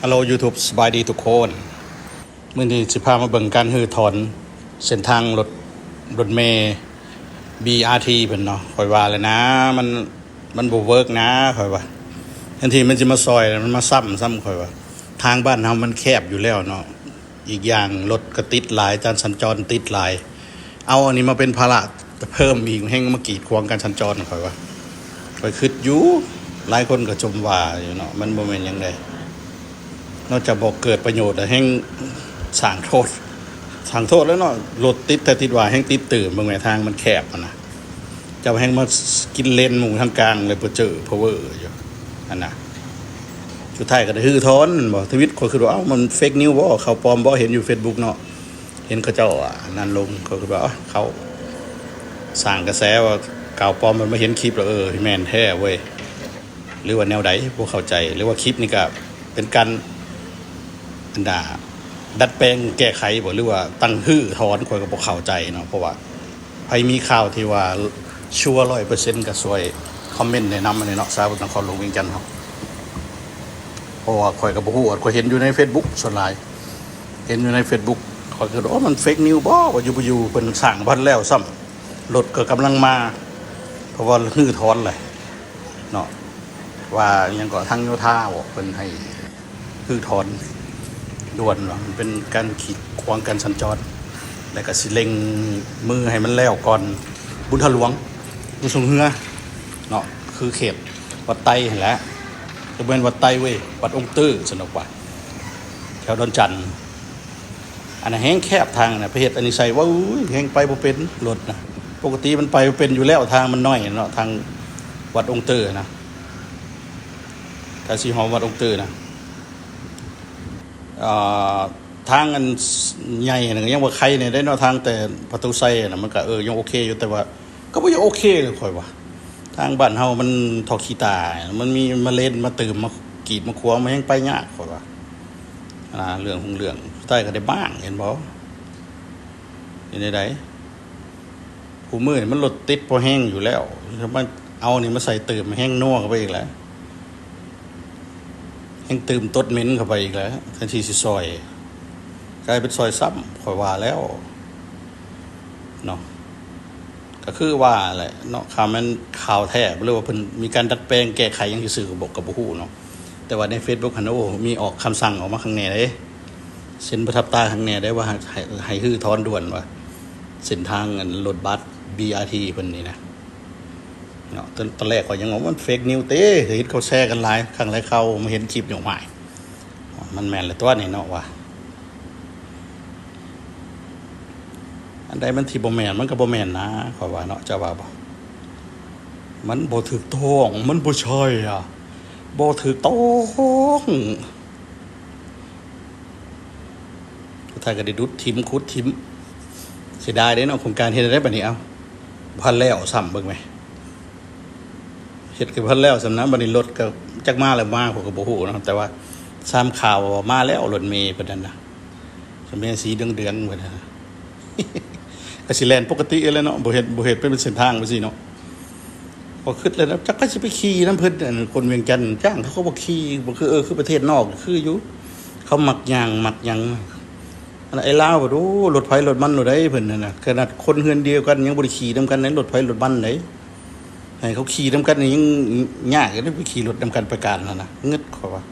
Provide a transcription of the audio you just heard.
Hello YouTube ສະບາຍດີທຸກຄົນ. ມື້ນີ້ຊິພາມາເບິ່ງການຮື້ຖອນເສັ້ນທາງລົດ ລົດເມ ບີອາທີ ເພິ່ນເນາະ. ຂ້ອຍວ່າແລ້ວນະ ມັນ ມັນບໍ່ເວີກນະ ຂ້ອຍວ່າ. ແທນທີ່ມັນຊິມາຊ່ອຍ ມັນມາຊ້ຳຊ້ຳ ຂ້ອຍວ່າ. ທາງບ້ານເຮົາມັນແຄບຢູ່ແລ້ວເນາະ. ອີກຢ່າງລົດກໍຕິດຫຼາຍ ການສັນຈອນຕິດຫຼາຍ. ເອົາອັນນີ້ມາເປັນພາລະເພີ່ມອີກ ແຮ່ງມາກີດຂວາງການສັນຈອນ ຂ້ອຍວ່າ. ຂ້ອຍຄິດຢູ່ ຫຼາຍຄົນກໍຊົມວ່າຢູ່ເນາະ ມັນບໍ່ແມ່ນຫຍັງໃດ ນອກຈາກບໍ່ເກີດປະໂຫຍດແລ້ວ ແຮ່ງສ້າງໂທດ ສ້າງໂທດແລ້ວເນາະ. ລົດຕິດແທ້ຕິດວ່າ ແຮ່ງຕິດຕື່ມ ເບິ່ງແມ້ ທາງມັນແຄບຫັ້ນນະ. ເຈົ້າແຮ່ງມາກິນເລນໝູ່ທາງກາງເລີຍ ບໍ່ເຈີ ພາວເວີ ຢູ່ຫັ້ນນະ. ສຸດທ້າຍກໍໄດ້ຮື້ຖອນແມ່ນບໍ່? ທະວິດ ຂ້ອຍຄິດວ່າ ເອົ້າ ມັນເຟກນິວສ໌ບໍ່? ຂ່າວປອມບໍ່? ເຫັນຢູ່ເຟສບຸກເນາະ. ເຫັນເຂົາເຈົ້າອັນນັ້ນລົງ ເຂົາກໍວ່າ ເອົ້າ ເຂົາສ້າງກະແສວ່າຂ່າວປອມ. ມັນມາເຫັນຄລິບແລ້ວ ເອີ ແມ່ນແທ້ເວີຍ ຫຼືວ່າແນວໃດ ບໍ່ເຂົ້າໃຈ. ຫຼືວ່າຄລິບນີ້ກະເປັນການ ອັນດາ ດັດແປງແກ້ໄຂບໍ່ ຫຼືວ່າຕັ້ງຮື້ຖອນ ຂ້ອຍກໍບໍ່ເຂົ້າໃຈເນາະ. ເພາະວ່າໃຜມີຂ່າວທີ່ວ່າຊັວຮ້ອຍເປີເຊັນ ກໍຊ່ວຍຄອມເມັນແນະນຳແດ່ເນາະ ຊາວນະຄອນຫຼວງວຽງຈັນເຮົາ. ເພາະວ່າຂ້ອຍກໍບໍ່ຮູ້ ຂ້ອຍເຫັນຢູ່ໃນເຟສບຸກສ່ວນຫຼາຍ ເຫັນຢູ່ໃນເຟສບຸກ ຂ້ອຍກໍ ໂອ້ ມັນເຟກນິວສ໌ບໍ່ ວ່າຢູ່ບໍ່ຢູ່ ເພິ່ນສ້າງບໍ່ທັນແລ້ວຊ້ຳ ລົດກໍກຳລັງມາ ເພາະວ່າຮື້ຖອນແຫຼະເນາະ. ວ່າຫຍັງກໍ ທາງໂຍທາບໍ ເພິ່ນໃຫ້ຮື້ຖອນດ່ວນ ວ່າມັນເປັນການກີດຂວາງການສັນຈອນ ແລ້ວກໍຊິເລັ່ງມືໃຫ້ມັນແລ້ວກ່ອນບຸນທາຫຼວງ ບຸນຊ່ວງເຮືອເນາະ ຄືເຂດວັດໄຕຫັ້ນແຫຼະ. ກໍບໍ່ແມ່ນວັດໄຕເວີຍ ວັດອົງຕື້ຊັ້ນດອກວ່າ ແຖວດອນຈັນ. ອັນນັ້ນແຮ່ງແຄບທາງນະ ໄປເຮັດອັນນີ້ໃສ່ ໂອ້ຍ ແຮ່ງໄປບໍ່ເປັນລົດນະ. ປົກກະຕິມັນໄປບໍ່ເປັນຢູ່ແລ້ວ ທາງມັນນ້ອຍເນາະ ທາງວັດອົງຕື້ນະ ກະຊິຮອດວັດອົງຕື້ນະ. ເອີ ທາງອັນໃຫຍ່ຫັ້ນກໍຍັງວ່າໄຄແດ່ເນາະ ທາງແຕ່ປະຕູໄຊຫັ້ນນະ ມັນກໍ ເອີ ຍັງໂອເຄຢູ່ ແຕ່ວ່າ ກໍບໍ່ຢາກໂອເຄເລີຍຂ້ອຍວ່າ. ທາງບ້ານເຮົາມັນທໍ່ຂີ້ຕາ ມັນມີມາເລນມາຕື່ມ ມາກີດມາຂວາງ ມັນແຮ່ງໄປຍາກຂ້ອຍວ່າ. ອ່າ ເລື່ອງຂອງເລື່ອງ ສຸດທ້າຍກໍໄດ້ບ້າງ ເຫັນບໍ່? ເປັນຈັ່ງໃດ? ຄູ່ມື້ນີ້ມັນລົດຕິດພໍແຮງຢູ່ແລ້ວ ມາເອົານີ້ມາໃສ່ຕື່ມ ແຮ່ງນົວເຂົ້າໄປອີກແຫຼະ ແຮ່ງຕື່ມຕົດເໝັນເຂົ້າໄປອີກແຫຼະ ແທນທີ່ຊິຊ່ອຍ ກາຍເປັນຊ່ອຍຊ້ຳ ຂ້ອຍວ່າແລ້ວເນາະ. ກໍຄືວ່າແຫຼະເນາະ ຖ້າແມ່ນຂ່າວແທ້ ຫຼືວ່າເພິ່ນມີການດັດແປງແກ້ໄຂຫຍັງຊື່ໆ ກໍບໍ່ ກໍບໍ່ຮູ້ເນາະ. ແຕ່ວ່າໃນເຟສບຸກຫັ້ນ ໂອ້ ມີອອກຄຳສັ່ງອອກມາຄັກແນ່ເດ້ ເຊັນປະທັບຕາຄັກແນ່ເດ້ ວ່າໃຫ້ ໃຫ້ ໃຫ້ຮື້ຖອນດ່ວນ ວ່າເສັ້ນທາງອັນລົດບັສ ບີອາທີ ເພິ່ນນີ້ນະເນາະ. ຕອນ ຕອນແລກຂ້ອຍຍັງວ່າມັນເຟກນິວສ໌ເຕ ເຫັນເຂົາແຊກັນຫຼາຍຄັ້ງຫຼາຍຄາວ ມາເຫັນຄລິບນີ້ ໂອ້ຍ ມັນແມ່ນແຫຼະຕົວະນີ້ເນາະວ່າ. ອັນໃດມັນທີ່ບໍ່ແມ່ນ ມັນກໍບໍ່ແມ່ນນະ ຂ້ອຍວ່າເນາະ ເຈົ້າວ່າບໍ່? ມັນບໍ່ຖືກຕ້ອງ ມັນບໍ່ໃຊ່ອະ ບໍ່ຖືກຕ້ອງ. ສຸດທ້າຍກໍໄດ້ດຸດຖິ້ມ ຂຸດຖິ້ມ. ເສຍດາຍເດ້ເນາະ ໂຄງການເຮັດໄດ້ບັດນີ້ ເອົ້າ ບໍ່ທັນແລ້ວຊ້ຳ ເບິ່ງແມ. ເຮັດກໍບໍ່ທັນແລ້ວຊ້ຳນະ ບັດນີ້ລົດກໍຈັກມາແລ້ວບໍ່ມາ ຂ້ອຍກໍບໍ່ຮູ້ເນາະ ແຕ່ວ່າຕາມຂ່າວວ່າມາແລ້ວ ລົດເມເພິ່ນນັ້ນນະ ລົດເມສີເດືອງໆ ເພິ່ນນັ້ນນະ ກໍຊິແລ່ນປົກກະຕິແລ້ວເນາະ ບໍ່ເຮັດ ບໍ່ເຮັດເປັນເສັ້ນທາງຈັ່ງຊີ້ເນາະ. ກໍຄິດແລ້ວນະ ຈັກໃຜຊິໄປຂີ່ນຳເພິ່ນ ອັນຄົນວຽງຈັນຈ້າງ ເຂົາກໍບໍ່ຂີ່ ບໍ່ຄື ເອີ ຄືປະເທດນອກຄືຢູ່ ເຂົາມັກຍ່າງມັກຫຍັງ. ອັນໄອ້ລາວ ໂອ້ ລົດໃຜລົດມັນໂລດໃດ໋ ເພິ່ນຫັ້ນນະ ຂະໜາດຄົນເຮືອນດຽວກັນຍັງບໍ່ໄດ້ຂີ່ນຳກັນໃດ໋ ລົດໃຜລົດມັນໃດ໋. ໃຫ້ເຂົາຂີ່ນຳກັນນີ້ຍັງຍາກເລີຍ ໄປຂີ່ລົດນຳກັນໄປການຫັ້ນນະ ງຶດ ຂ້ອຍວ່າ.